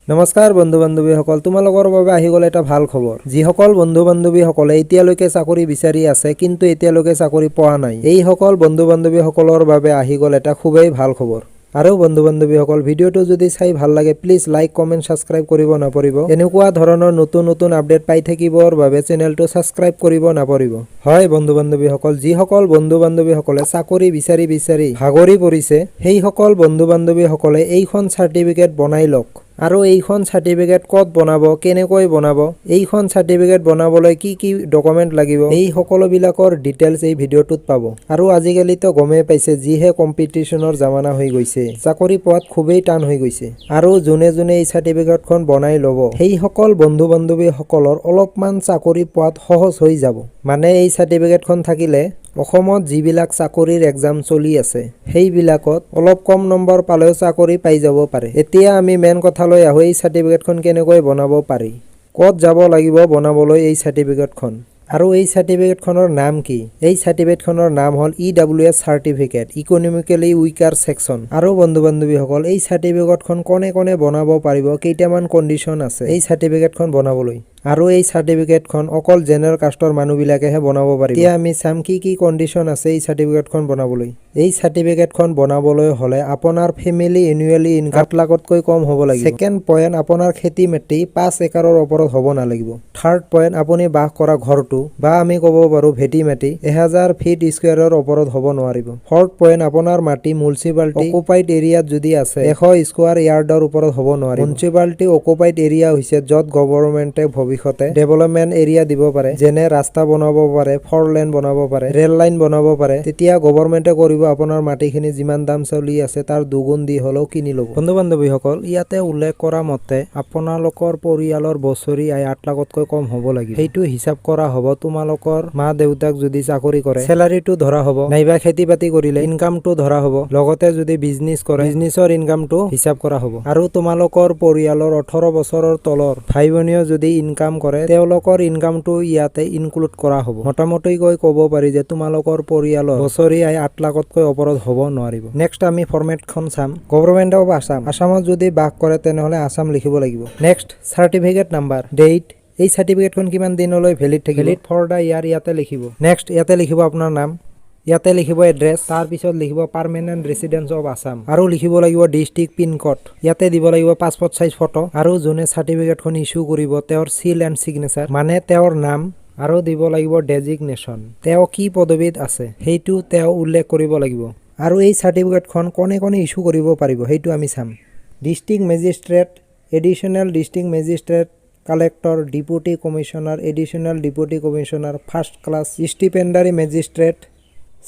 নমস্কাৰ বন্ধু বান্ধৱীসকল, তোমালোকৰ বাবে আহি গ'ল এটা ভাল খবৰ। যিসকল বন্ধু বান্ধৱীসকলে এতিয়ালৈকে চাকৰি বিচাৰি আছে কিন্তু এতিয়ালৈকে চাকৰি পোৱা নাই, এইসকল বন্ধু বান্ধৱীসকলৰ বাবে আহি গ'ল এটা খুবেই ভাল খবৰ। আৰু বন্ধু বান্ধৱীসকল, ভিডিঅ'টো যদি চাই ভাল লাগে, প্লিজ লাইক, কমেণ্ট, ছাবস্ক্ৰাইব কৰিব নাপাহৰিব। এনেকুৱা ধৰণৰ নতুন নতুন আপডেট পাই থাকিবৰ বাবে চেনেলটো ছাবস্ক্ৰাইব কৰিব নাপাহৰিব। হয় বন্ধু বান্ধৱীসকল, যিসকল বন্ধু বান্ধৱীসকলে চাকৰি বিচাৰি বিচাৰি ভাগৰি পৰিছে, সেইসকল বন্ধু বান্ধৱীসকলে এইখন চাৰ্টিফিকেট বনাই লওক। আৰু এইখন চাৰ্টিফিকেট ক'ত বনাব, কেনেকৈ বনাব, এইখন চাৰ্টিফিকেট বনাবলৈ কি কি ডকুমেণ্ট লাগিব, এই সকলোবিলাকৰ ডিটেইলছ এই ভিডিঅ'টোত পাব। আৰু আজিকালিতো গমেই পাইছে, যিহে কম্পিটিশ্যনৰ জামানা হৈ গৈছে, চাকৰি পোৱাত খুবেই টান হৈ গৈছে। আৰু যোনে যোনে এই চাৰ্টিফিকেটখন বনাই ল'ব, সেইসকল বন্ধু বান্ধৱীসকলৰ অলপমান চাকৰি পোৱাত সহজ হৈ যাব। মানে এই চাৰ্টিফিকেটখন থাকিলে অসমত যিবিলাক চাকৰিৰ এক্সাম চলি আছে, সেইবিলাকত অলপ কম নম্বৰ পালেও চাকৰি পাই যাব পাৰে। এতিয়া আমি মেইন কথালৈ আহোঁ। এই চাৰ্টিফিকেটখন কেনেকৈ বনাব পাৰি, ক'ত যাব লাগিব বনাবলৈ এই চাৰ্টিফিকেটখন আৰু এই চাৰ্টিফিকেটখনৰ নাম কি? এই চাৰ্টিফিকেটখনৰ নাম হ'ল EWS certificate, economically weaker section. আৰু বন্ধু বান্ধৱীসকল, এই চাৰ্টিফিকেটখন কোনে কোনে বনাব পাৰিব, কেইটামান কণ্ডিশ্যন আছে এই চাৰ্টিফিকেটখন বনাবলৈ। আৰু এই চাৰ্টিফিকেটখন অকল জেনেৰেল কাষ্টৰ মানুহবিলাকেহে বনাব পাৰিব। এতিয়া আমি চাম কি কি কণ্ডিশ্যন আছে এই চাৰ্টিফিকেটখন বনাবলৈ। এই চাৰ্টিফিকেটখন বনাবলৈ হ'লে আপোনাৰ ফেমিলি এনুৱেলি ইনকাম 8 লাখতকৈ কম হ'ব লাগিব। ছেকেণ্ড পইণ্ট, আপোনাৰ খেতি মাটি 5 একৰৰ ওপৰত হ'ব নালাগিব। থাৰ্ড পইণ্ট, আপুনি বাস কৰা ঘৰটো বা আমি ক'ব পাৰোঁ ভেটি মাটি 1000 ফিট স্কুৱেৰৰ ওপৰত হ'ব নোৱাৰিব। ফৰ্থ পইণ্ট, আপোনাৰ মাটি মিউনিচিপালিটি অকুপাইড এৰিয়াত যদি আছে, 100 স্কুৱাৰ য়াৰ্ডৰ ওপৰত হ'ব নোৱাৰিব। মিউনিচিপালিটি অকুপাইড এৰিয়া হৈছে য'ত গভৰ্ণমেণ্টে ভৱিষ্যতে ডেভেলপমেণ্ট এৰিয়া দিব পাৰে, যেনে ৰাস্তা বনাব পাৰে, ফ'ৰ লেন বনাব পাৰে, ৰেল লাইন বনাব পাৰে। তেতিয়া গভৰ্ণমেণ্টে কৰিব আপোনাৰ মাটিখিনি যিমান দাম চলি আছে, তাৰ দুগুণ দি হ'লেও কিনি ল'ব। বন্ধু বান্ধৱীসকল, ইয়াতে উল্লেখ কৰা মতে আপোনালোকৰ পৰিয়ালৰ বছৰি আয় 8 লাখতকৈ কম হ'ব লাগিব। সেইটো হিচাপ কৰা হ'ব তোমালোকৰ মা দেউতাক যদি চাকৰি কৰে, চেলাৰীটো ধৰা হ'ব, নাইবা খেতি বাতি কৰিলে ইনকামটো ধৰা হ'ব, লগতে যদি বিজনেছ কৰে, বিজনেছৰ ইনকামটো হিচাপ কৰা হ'ব। আৰু তোমালোকৰ পৰিয়ালৰ 18 বছৰৰ তলৰ ভাই ভনীও যদি ইনকাম কৰে, তেওঁলোকৰ ইনকামটো ইয়াতে ইনক্লুড কৰা হ'ব। মোটামুটিকৈ ক'ব পাৰি যে তোমালোকৰ পৰিয়ালৰ বছৰি আয় 8 লাখতকৈ ওপৰত হ'ব নোৱাৰিব। নেক্সট আমি ফৰ্মেটখন চাম। গভৰ্ণমেণ্ট অফ আছাম, আছামত যদি বাস কৰে, তেনেহ'লে আছাম লিখিব লাগিব। নেক্সট চাৰ্টিফিকেট নাম্বাৰ, ডেইট, এই চাৰ্টিফিকেটখন কিমান দিনলৈ ভেলিড থাকিব, ভেলিড ফৰ the ইয়াৰ ইয়াতে লিখিব। নেক্সট ইয়াতে লিখিব আপোনাৰ নাম, ইয়াতে লিখিব এড্ৰেছ, তাৰপিছত লিখিব পাৰ্মানেণ্ট ৰেচিডেঞ্চ অফ আছাম আৰু লিখিব লাগিব ডিষ্ট্ৰিক্ট, পিনক'ড, ইয়াতে দিব লাগিব পাছপৰ্ট চাইজ ফটো আৰু যোনে চাৰ্টিফিকেটখন ইছ্যু কৰিব তেওঁৰ চিল এণ্ড ছিগনেচাৰ, মানে তেওঁৰ নাম, আৰু দিব লাগিব ডেজিগনেশ্যন, তেওঁ কি পদবীত আছে সেইটো তেওঁ উল্লেখ কৰিব লাগিব। আৰু এই চাৰ্টিফিকেটখন কোনে কোনে ইছ্যু কৰিব পাৰিব, সেইটো আমি চাম। District Magistrate, Additional District Magistrate, Collector, Deputy Commissioner, Additional Deputy Commissioner, First Class Stipendiary Magistrate,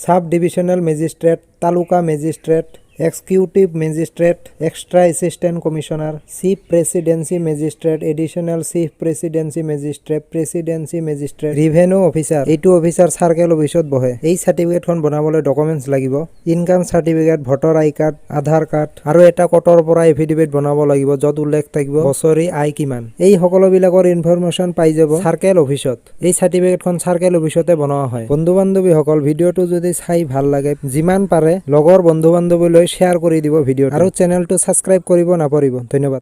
Sub Divisional Magistrate, Taluka Magistrate, Executive Magistrate, Extra Assistant Commissioner, Chief Presidency Magistrate, Additional Chief Presidency Magistrate, Presidency Magistrate, Revenue Officer। এইটো officer circle অফিচত বহে। এই চাৰ্টিফিকেটখন বনাবলৈ documents লাগিব income certificate, voter আই card, আধাৰ card আৰু এটা কোৰ্টৰ পৰা এফিডেভিট বনাব লাগিব, য'ত উল্লেখ থাকিব বছৰি আয় কিমান। এই সকলোবিলাকৰ ইনফৰমেশ্যন পাই যাব চাৰ্কেল অফিচত। এই চাৰ্টিফিকেটখন চাৰ্কেল অফিচতে বনোৱা হয়। বন্ধু বান্ধৱীসকল, ভিডিঅ'টো যদি চাই ভাল লাগে, যিমান পাৰে লগৰ বন্ধু বান্ধৱীলৈ শ্বেয়াৰ কৰি দিব ভিডিঅ'টো আৰু চেনেলটো ছাবস্ক্ৰাইব কৰিব নাপাহৰিব। ধন্যবাদ।